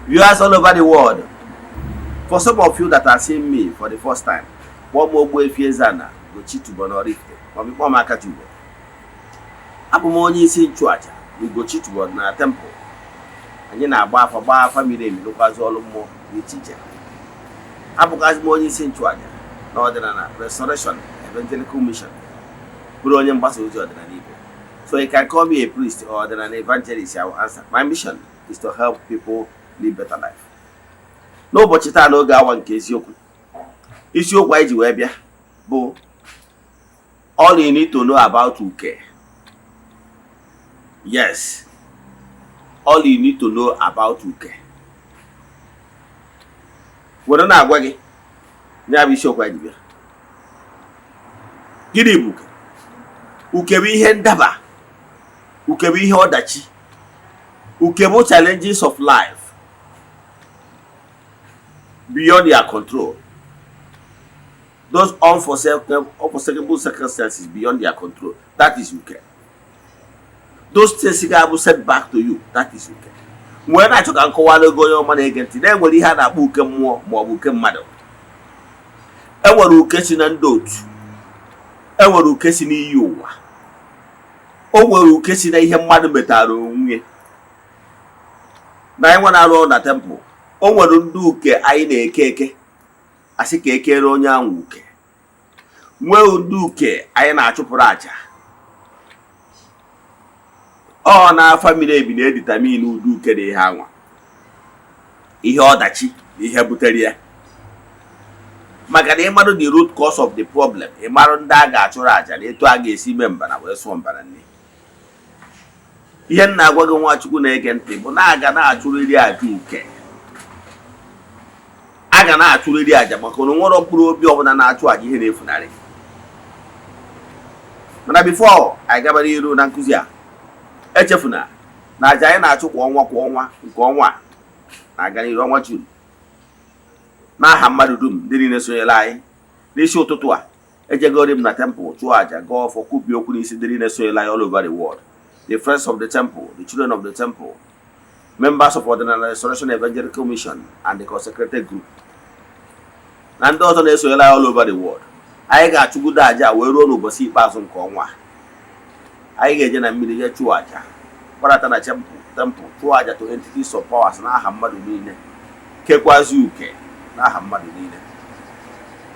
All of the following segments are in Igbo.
Viewers all over the world, for some of you that are seeing me for the first time, kpọọ m Ogbuefi Eze-Ana Ugochi Tubelu Oraifite maọbụ kpọọ m Akachukwu. Abụ m onye isi nchụaja na Ugochi Tubelu na temple. Anyị na-agba afa, gbaa afa miri emi, rụkwazị ọrụ mmụọ dị iche iche. Abụkwazị m onye isi nchụaja na Ọdịnala Restoration Evangelical Mission, bụrụ onye mgbasa ozi ọdịnala Igbo. So you can call me a priest or an evangelist, I will answer. My mission is to help people live better life. N'ụbọchị taa, n'oge awa nke eziokwu, isiokwu anyị ji wee bịa bụ "All you need to know about uke". Yes, all you need to know about uke. Were na-agwa gị, ya bụ isiokwu anyị ji bịa. Gịnị bụ uke? Uke bụ ihe ndaba, uke bụ ihe ọdachi, uke bụ challenges of life beyond your control, those unforeseeable circumstances beyond your control. That is uke. Those things ga-abụ set back to you, that is uke. Mgbe na-achọ ka nkọwara ego, onye ọma na-ege ntị, na-enwere ihe a na-akpọ uke mmụọ ma ọ bụ uke mmadụ. Enwere uke si na ndị otu, enwere uke si n'iyi ụwa, o nwere uke si na ihe mmadụ metara onwe na anyị nwe na-arụ ọrụ na temple. O nwere ndị uke anyị na-eke eke, asị ka ekere onye ahụ uke. Nwee ndị uke anyị na-achụpụrụ àjà. Ọ na-afa miri ebi na-edetermine ụdị uke dị ihe anwa, ihe ọdachi na ihe butere ya, maka na ịmarụ the root cause of the problem, ịmarụ ndị a ga-achụrụ àjà na etu a ga-esi mee mbara wee sụọ mbara nne. Ihe m na-agwa gị, Nwachukwu na-ege ntị, bụ na aga na-achụrịrị àjà uke, a ga na-achụrịrị àjà, maka na nwere mkpụrụ obi ọbụla na-achụ àjà ihe na-efunarị. Mana before anyị gabara iru na nkụzi a, echefuna na àjà anyị na-achụ kwa ọnwa kwa ọnwa, nke ọnwa a na-aga n'iru, ọnwa June, n'aha mmadụ dum ndị niile sonyere anyị. N'isi ụtụtụ a, ejegori m na temple chụọ àjà, gaa ọfọ, kwubie okwu n'isi ndị niile sonyere anyị all over the world, the friends of the temple, the children of the temple, members of Ọdịnala Restoration Evangelical Mission and the consecrated group, na ndị ọzọ na-esonyere anyị all over the world. Anyị ga-achụgodo àjà wee ruo n'ụbọchị ikpeazụ nke ọnwa a. Anyị ga-eje na mmiri jee chụọ àjà, kparata na temple chụọ àjà to entities of powers n'aha mmadụ niile, kekwazi uke n'aha mmadụ niile.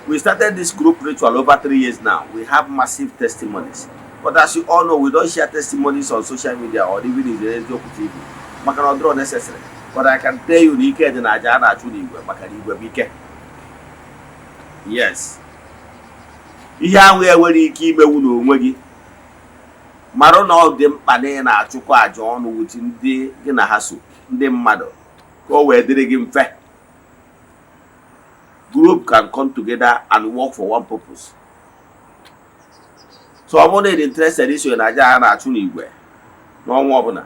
We started this group ritual over 3 years now. We have massive testimonies, but as you all know, we don't share testimonies on social media or even in the Eziokwu TV, maka na ọ dịrọ necessary. But I can tell you na ike dị na àjà a na-achụ n'igwe, maka na igwe bụ ike. Yes, ihe ahụ enwere ike imewu n'onwe gị, marụ na ọ dị mkpa na ị na-achụkọ àjà ọnụ with ndị gị na ha so, ndị mmadụ, ka o wee dịrị gị mfe. Group can come together and work for one purpose. So ọ bụrụ na ị dị interested isonye na aja a na-achụ n'igwe n'ọnwa ọbụla,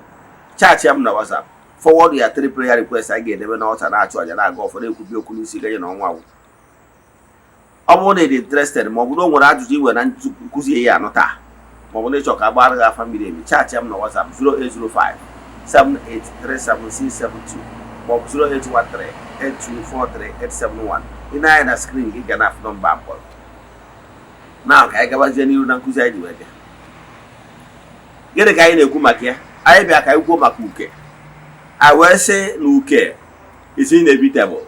chat m na WhatsApp, forward ya three prayer requests anyị ga-edebe n'ọta, na-achụ aja, na-aga ụfọdụ, ekwubi okwu n'isi ganye na ọnwa agwụ. Ọ bụrụ na ị dị interested, ma ọ bụ na o nwere ajụjụ ị nwere na nkụzi ya anụ taa, ma ọ bụ na ịchọ ka agbara gị afa miri emi, chat m na WhatsApp 0805 7837672 ma ọ bụ 0813 8243 871. Ị na-anya na screen gị ga na-afụ nọmba mkpọrọ na. Ka anyị gabazie n'iru na nkụzi anyị ji wee bịa. Gịnị ka anyị na-ekwu maka ya? Anyị bịa ka anyị kwuo maka uke. Anyị wee sị na uke is inevitable.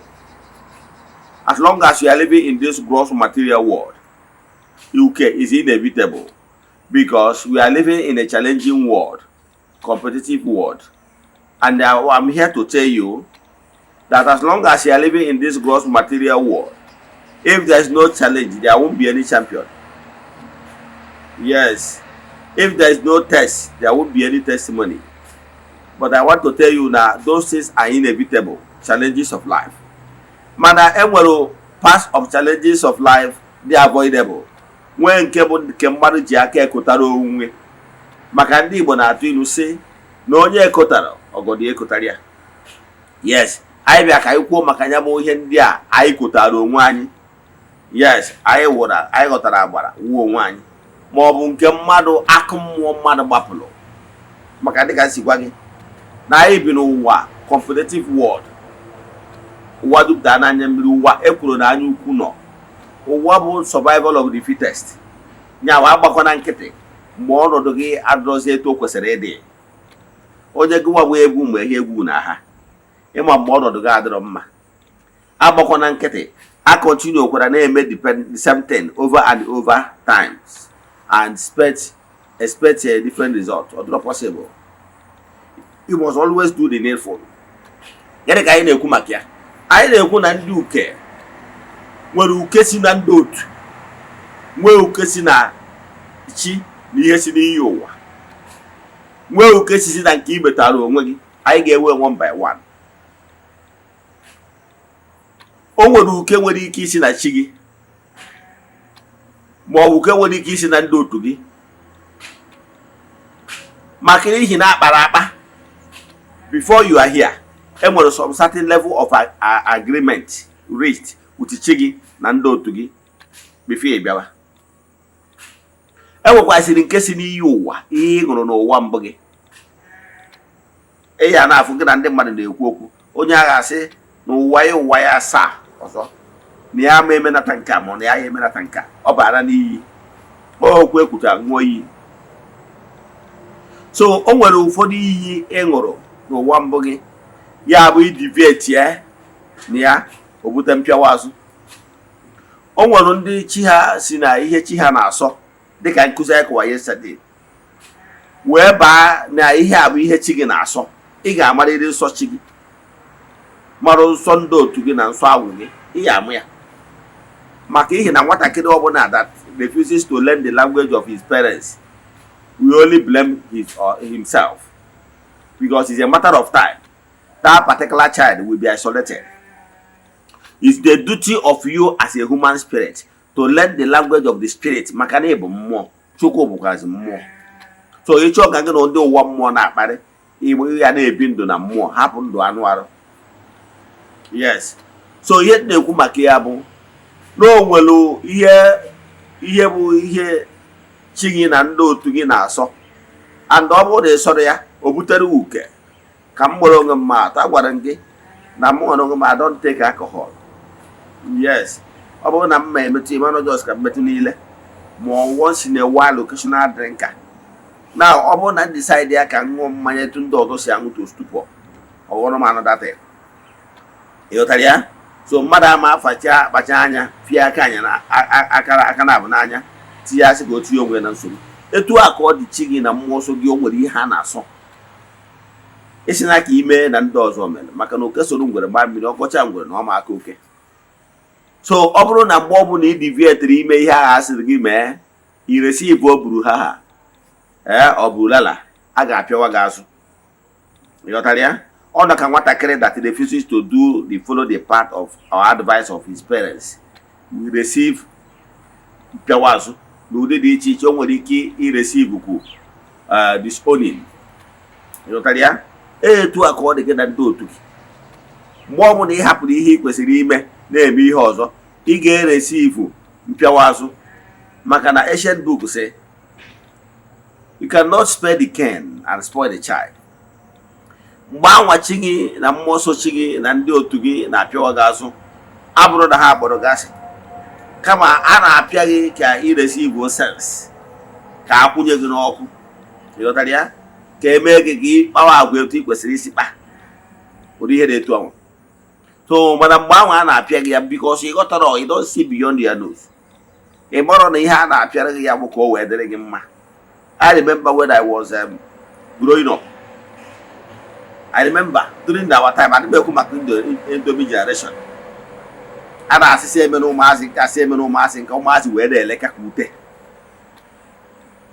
As long as you are living in this gross material world, uke is inevitable, because we are living in a challenging world, competitive world. And I'm here to tell you that as long as you are living in this gross material world, if there is no challenge, there won't be any champion. Yes, if there is no test, there won't be any testimony. But I want to tell you now, those things are inevitable challenges of life. Mana enwere parts of challenges of life dị avoidable, nwee nke bụ nke mmadụ ji aka ekotara onwe, maka ndị Igbo na-atụ ilu sị na onye ekotara ọgọdọ ekotara ya. Yes, anyị bịa ka anyị kwuo maka ya bụ ihe ndị a anyị kotara onwe anyị. Yes, anyị wụra, anyị ghọtara agbara wuo onwe anyị, ma ọ bụ nke mmadụ, akụ mmụọ mmadụ gbapụrụ, maka dịka si gwa gị na anyị bi n'ụwa competitive world. Ụwa jupụtara n'anya mmiri, ụwa ekwuru na anya ukwu nọ, ụwa bụ survival of the fittest. Nyawa agbakọ na nkịtị mgbe ọnọdụ gị adịrọzi etu o kwesịrị ịdị. Onye gịnwa bụ egwu mgbe ihe egwu na ha ịma mgbe ọnọdụ gị adịrọ mma, agbakọ na nkịtị. A continue kwara na-eme the same thing over and over times and expect a different result, ọ dịrọ possible. You must always do the needful. Gịnị ka anyị na-ekwu maka ya? Anyị na-ekwu na ndị uke nwere uke si na ndị otu, nwee uke si na chi na ihe si n'iyi ụwa, nwee uke si na nke ị metara onwe gị. Anyị ga-ewe one by one. O nwere uke nwere ike isi na chi gị, ma ọ bụ uke nwere ike isi na ndị otu gị, maka n'ihi na akpara akpa before you are here. Enwere some certain level of agreement reached with chi gị na ndị otu gị before ị bịawa. Enwekwasịrị nke si n'iyi ụwa, ihe ị ṅụrụ n'ụwa mbụ gị. Ị ya na-afụ gị na ndị mmadụ na-ekwu okwu, onye agha asị na ụwa ya, ụwa ya asaa ọzọ, na ya ama emenata nke a, ma ọ na ya ya emenata nke a. Ọ bara n'iyi okwu ekwuchara, ṅụọ iyi. So o nwere ụfọdụ iyi ị ṅụrụ n'ụwa mbụ gị, ya bụ i deviate ya na ya, o bute mpịawa azụ. O nwere ndị chi ha si na ihe chi ha na-asọ, dịka nkụzi anyị kọwa yesterday, wee baa na ihe a bụ ihe chi gị na-asọ. Ị ga-amarịrị nsọ chi gị, mara nsọ ndị otu gị na nsọ agwụ gị. Ị ga-amụ ya, maka ihi na nwatakịrị ọbụla that refuses to learn the language of his parents will only blame his or himself, because it's a matter of time that particular child will be isolated. It's the duty of you as a human spirit to learn the language of the spirit, maka na ị bụ mmụọ. Chukwu bụkwazi mmụọ. So ịchọọ ka gị na ndị ụwa mmụọ na-akparị, igbo ya na-ebi ndụ na mmụọ, hapụ ndụ anụ arụ. Yes, so ihe m na-ekwu maka ya bụ na o nwere ihe bụ ihe chi gị na ndị otu gị na-asọ, and ọ bụrụ na ị sọrọ ya, o butere uke. Ka m gbara onwe m ma atụ, agwara m gị na m nwere onwe m. I don't take alcohol. Yes, ọ bụrụ na m ma emetụ ịmanụ, just ka m metụ niile, ma ọ once in a while, occasional drinker. Now, ọ bụrụ na m decide ya ka m ṅụọ mmanya etu ndị ọzọ si aṅụ to stupor, ọ bụrụ m another thing. Ị ghọtara ya? So mmadụ ama afacha akpacha anya fie aka anya na akara aka na abụ n'anya, tinye asị ka o tinye onwe ya na nsogbu. Etu a ka ọ dị chi gị na mmụọ nsọ gị. O nwere ihe ha na-asọ, isi na ka ime na ndị ọzọ mere, maka na oke soro ngwere gbaa mmiri, ọkọcha ngwere na ọma aka oke. So ọ bụrụ na mgbe ọbụla ị deviatiri ime ihe ahụ asịrị gị mee, iresi ibu o buru ha ha ee, ọ bụ lala a ga-apịawa gị azụ. Ịghọtara ya? Ọ nọ ka nwatakịrị that refuses to do the follow the path of or advice of his parents will receive mpịawa azụ n'ụdị dị iche iche. O nwere ike ireceive kwu disowning. Ịghọtara ya? Etu a ka ọ dị gị na ndị otu gị. Mgbe ọbụla ị hapụrụ ihe ị kwesịrị ime na-eme ihe ọzọ, ị ga-ereceive mpịawa azụ, maka na ancient book say you cannot spare the cane and spoil the child. Mgbe anwa chi gị na mmụọ nsọ chi gị na ndị otu gị na-apịawa gị azụ, abụrụ na ha kpọrọ gị asị, kama a na-apịa gị ka ị receive sense, ka a kwụnye gị n'ọkụ. Ịghọtara ya? Ka emee gị ka ị kpawa agwa etu ị kwesịrị isi kpa, ụdị ihe dị etu ahụ. So mana mgbe ahụ a na-apịa gị ya, because ị ghọtara, you don't see beyond your nose, ị marọ na ihe a na-apịara gị ya bụ ka o wee dịrị gị mma. I remember when I was growing up, I remember during our time, adịm ekwu maka Indomie generation, a na-asịsị eme na ụmụazị nke asị eme na ụmụazị nke ụmụazị wee na-eleka ka ute.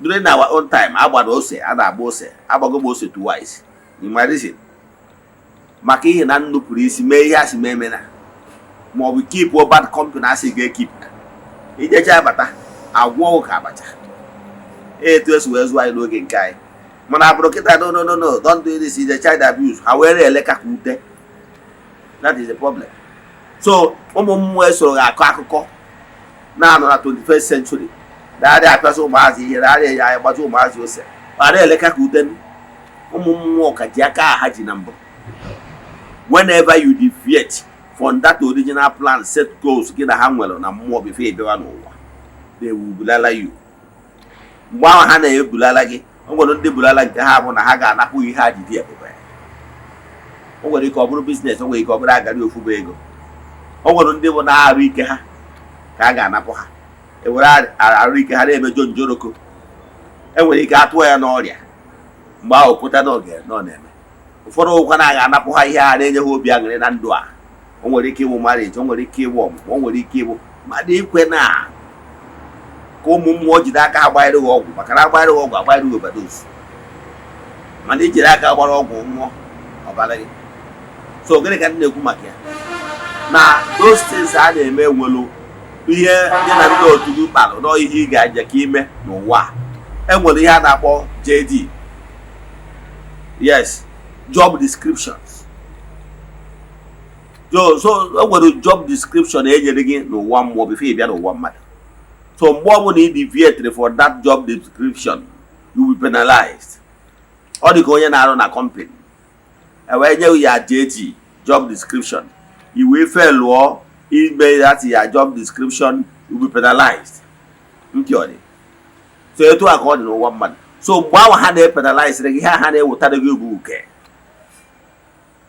During our own time, agbara ose, a na-agba ose. Agbago m ose twice in my reason, maka ihe na nnupụrụ isi mee ihe asị mee emena, ma ọ bụ keep bad company asị ga-ekeep. Ijecha abata agwọ ka abacha. Etu esi wee zụọ anyị n'oge nke anyị. Mana abụrụ kịta, no, no, no, no, don't do this, is a child abuse. Ha were eleka ka ute. That is the problem. So ụmụ mmụọ esoro ga-akọ akụkọ na-anọ na 21st century na-adị apịasị ụmụazị ihe, na-adị ya agbaji ụmụazị ose, ma na-eleka ka ute. Ụmụ mmụọ ka ji aka ha ji na mbụ. Whenever you deviate from the path of your ancestors, From that original plan, set goals gị na ha nwere na mmụọ before ị bịawa n'ụwa, they will bulala you. Mgbe ahụ ha na-ebulala gị, o nwere ndị bulala nke ha bụ na ha ga-anapụ ihe ha ji dị ebube. O nwere ike ọ bụrụ business, o nwere ike ọ bụrụ agari ofu bụ ego. O nwere ndị bụ na-arụ ike ha ka a ga-anapụ ha, ewere arụ ike ha na-emejọ njoroko. Enwere ike atụọ ya n'ọrịa mgbe ahụ kwụta n'oge na ọ na-eme. Ụfọdụ ụkwa na aga anapụ ha ihe ha na-enye ha obi aṅụrị na ndụ a. O nwere ike ịbụ marriage, o nwere ike ịbụ ọmụmụ, o nwere ike ịbụ mmadụ ikwe na ka ụmụ mmụọ jide aka ha gbanyere ha ọgwụ, maka na agbanyere ha ọgwụ, agbanyere ha overdose, mana ijiri aka gbara ọgwụ nwụọ, ọbara gị. So gịnị ka ndị na-ekwu maka ya na those things a na-eme nwelu ihe dị na ndị otu gị kparụ nọ, ihe ị ga-aje ka ime n'ụwa a. Enwere ihe a na-akpọ JD, yes, job descriptions. So o nwere job description e nyere gị n'ụwa mmụọ before ị bịa n'ụwa mmadụ. So mgbe ọbụla ị deviate for that job description, you will be penalized. Ọ dị ka onye na-arụ na company, e wee nye ya JD, job description, i wee failụọ ime that ya job description, you will be penalized. Ntị ọ dị. So etu a ka ọ dị n'ụwa mmadụ. So mgbe ahụ ha na-epenalize gị, ha na-ewetara gị bụ uke,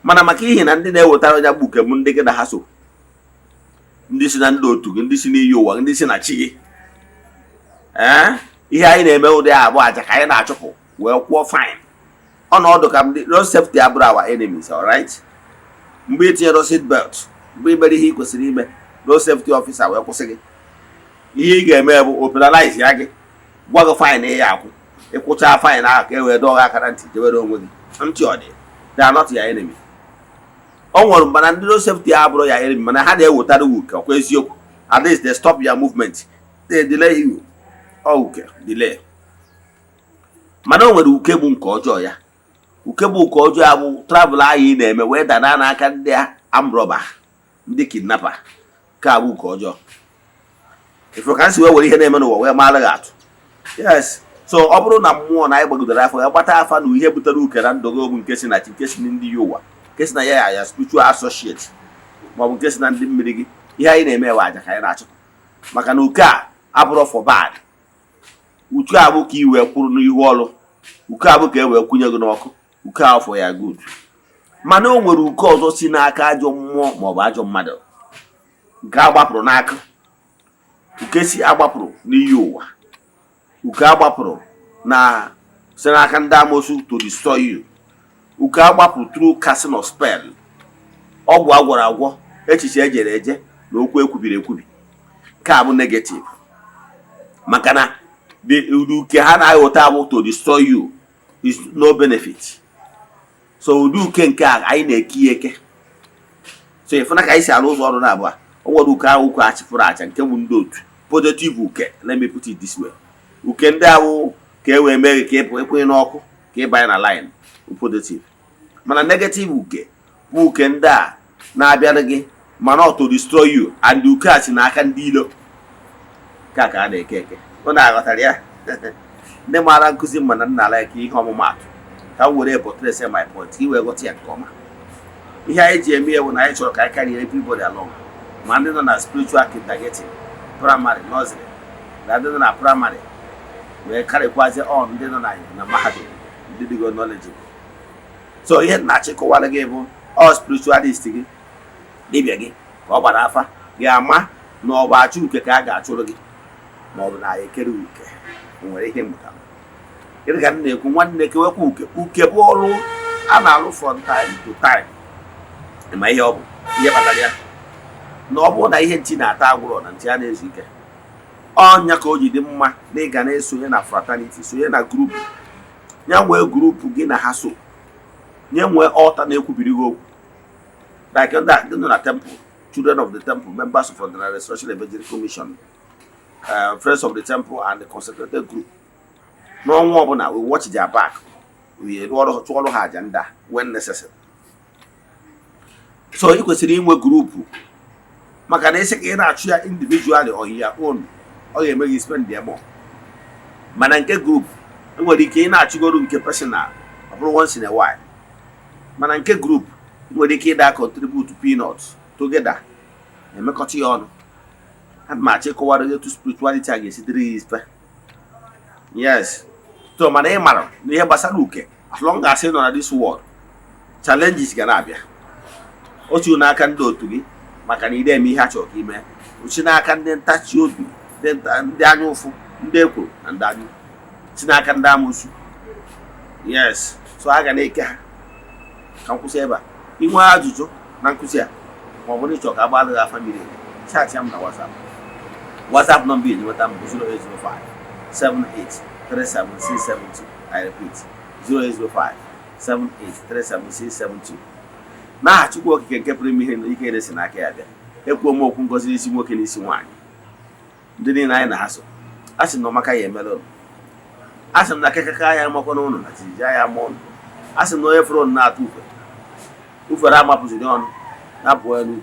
mana maka ihi na ndị na-ewetara onye bụ uke bụ ndị gị na ha so, ndị si na ndị otu gị, ndị si n'iyi ụwa, ndị si na chi gị. Ee, ihe anyị na-eme ụdị a bụ aja ka anyị na-achụpụ wee kwụọ fine. Ọnọdụ ka ndị road safety abụrụ our enemies, alright? Mgbe ị tinyere seat belt, mgbe ị mere ihe ị kwesịrị ime, road safety officer wee kwụsị gị, ihe ị ga-eme bụ o penalize ya gị, gwa gị fine ị ya akwụ. Ịkwụcha fine ahụ, ka e wee dọọ gị aka na ntị, jewere onwe gị. Ntị ọ dị. They are not your enemy. O nwere, mana ndị road safety abụrụ ya enemy, mana ha na-ewetara gị uke. Ọkwa eziokwu? At least they stop your movement, they delay you. Ọ uke delay. Mana o nwere uke bụ nke ọjọọ ya. Uke bụ nke ọjọọ ya bụ travel ahụ ị na-eme wee dana n'aka ndị armed robber, ndị kidnapper. Ka bụ uke ọjọọ. Ifuru ka m si wee were ihe na-eme n'ụwa wee mara gị atụ? Yes. So ọ bụrụ na mmụọ na anyị gbagidere afọ ya gbata afa na ihe butere uke na ndụ gị bụ nke si na chi, nke si ndị ya ụwa, nke si na ya ya spiritual associate, maọbụ nke si na ndị mmiri gị, ihe anyị na-eme ewe aja ka anyị na-achụpụ, maka na uke a abụrọ for bad. Uke a bụ ka i wee kwụrụ n'ihu ọrụ. Uke a bụ ka e wee kwụnye gị n'ọkụ. Uke a for ya good. Mana o nwere uke ọzọ si n'aka ajọ mmụọ maọbụ ajọ mmadụ, nke a gbapụrụ n'aka, uke si agbapụrụ n'iyi ụwa, uke agbapụrụ na si n'aka ndị amosu to destroy you, uke agbapụrụ through casting of spell, ọgwụ agwọrọ agwọ, echiche ejere eje na okwu ekwubiri ekwubi. Nke a bụ negative, maka na the uke ha na-aghọta bụ to destroy you is no benefit. So ụdị uke nke a anyị na-eke ya eke. So ịfụna ka anyị si arụ ụzọ ọrụ na abụọ. O nwere uke ahụ, uke achịfụrụ acha, nke bụ ndị otu positive uke. Let me put it this way: uke ndị ahụ ka e wee mee gị ka ị pụ ekwenye n'ọkụ, ka ị banye na line positive. Mana negative uke bụ uke ndị a na-abịara gị mana ọ to destroy you, and uke a si n'aka ndị ilo ka a na-eke eke. Ọ na-aghọtara ya. Ndị maara nkụzi, mana nna like ihe ọmụmaatụ ka m were buttress my point ka ị wee ghọta ya nke ọma. Ihe anyị ji eme ya bụ na anyị chọrọ ka anyị carry everybody along, ma ndị nọ na spiritual kindergarten, primary, nursery, na ndị nọ na primary, wee karịkwazie on ndị nọ na mahadum, ndị dịgo knowledgeable. So ihe na-achịkọwara gị bụ ọ spiritualist gị, dibịa gị ka ọ gbara afa ga-ama na ọ bụ achụ uke ka a ga-achụrụ gị, ma ọ bụ na ya ekere uke. O nwere ihe mụtara. Gịnị ka m na-ekwu? Nwanne, kewekwa uke. Uke bụ ọrụ a na-alụ from time to time. Ma ihe ọ bụ, ihe kpatara ya na ọ bụrụ na ihe ntị na-ata agwụrọ na ntị a na-ezu ike, ọnya ka o ji dị mma na ị ga na-esonye na fraternity, sonye na group ya, nwee group gị na ha so nye, nwee altar na-ekwubiri gị okwu, like ndị nọ na temple, Children of the Temple, members of the Restoration Evangelical Mission, Friends of the Temple and the consecrated group. N'ọnwa ọbụla, we watch their back, we rụọrụ, chụọrụ ha aja ndị a when necessary. So ị kwesịrị inwe group, maka na isi ka ị na-achụ ya individually on your own, ọ ga-eme gị spend ya more. Mana nke group, enwere ike ị na-achụgoro nke personal, ọ bụrụ once in a while. Mana nke group nwere ike ịda contribute peanuts to Together, emekọta ya ọnụ. Ana m achọ ịkọwara gị etu spirituality a ga-esi dịrị gị ife. Yes, so mana ị mara na ihe gbasara uke, as long as ị nọ na this world, challenges ga na-abịa otu n'aka ndị otu gị maka na ị na-eme ihe a chọrọ ka ime, ochi n'aka ndị ntachi obi, ndị anya ụfụ, ndị ekworo na ndị anya, si n'aka ndị amụsụ. Yes, so a ga na-eke ha. Ka m kwụsị ebe a. Inwe ajụjụ na nkụzi a, ma ọ bụ na ịchọ ka agbalị gị afa miri emi, chat ya m na WhatsApp. WhatsApp nọmba iji nweta m bụ 0805 78 37672. I repeat, 0805 78 37672. N'aha Chukwu Okike nke pụrụ ime ihe na ike na-esi n'aka ya bịa, ekwuo m okwu ngozi n'isi nwoke, n'isi nwaanyị, ndị niile anyị na ha so. A sị na ọmaka ya emere ụnụ. A sị m na kekaka ya amakwa n'ụlọ na jijiji ya ama ụnụ. A sị m na onye fụrụ ụnụ na-atụ ufe ufere amapụziri ọnụ na-apụ ya n'ukwu.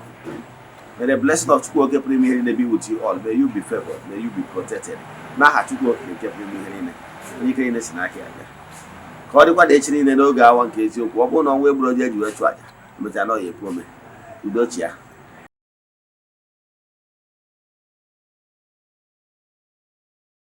May the blessing of Chukwu Oke pụrụ ime ihe niile be with you all. May you be favored. May you be protected. N'aha Chukwu Okike nke pụrụ ime ihe niile, onye ike niile si n'aka ya bịa. Ka ọ dịkwa na echi niile n'oge awa nke eziokwu. Ọ bụrụ na ọnwa egburu oji eji wee chụ aja, emechaa na ọ ya ekwu ome. Udochi ya.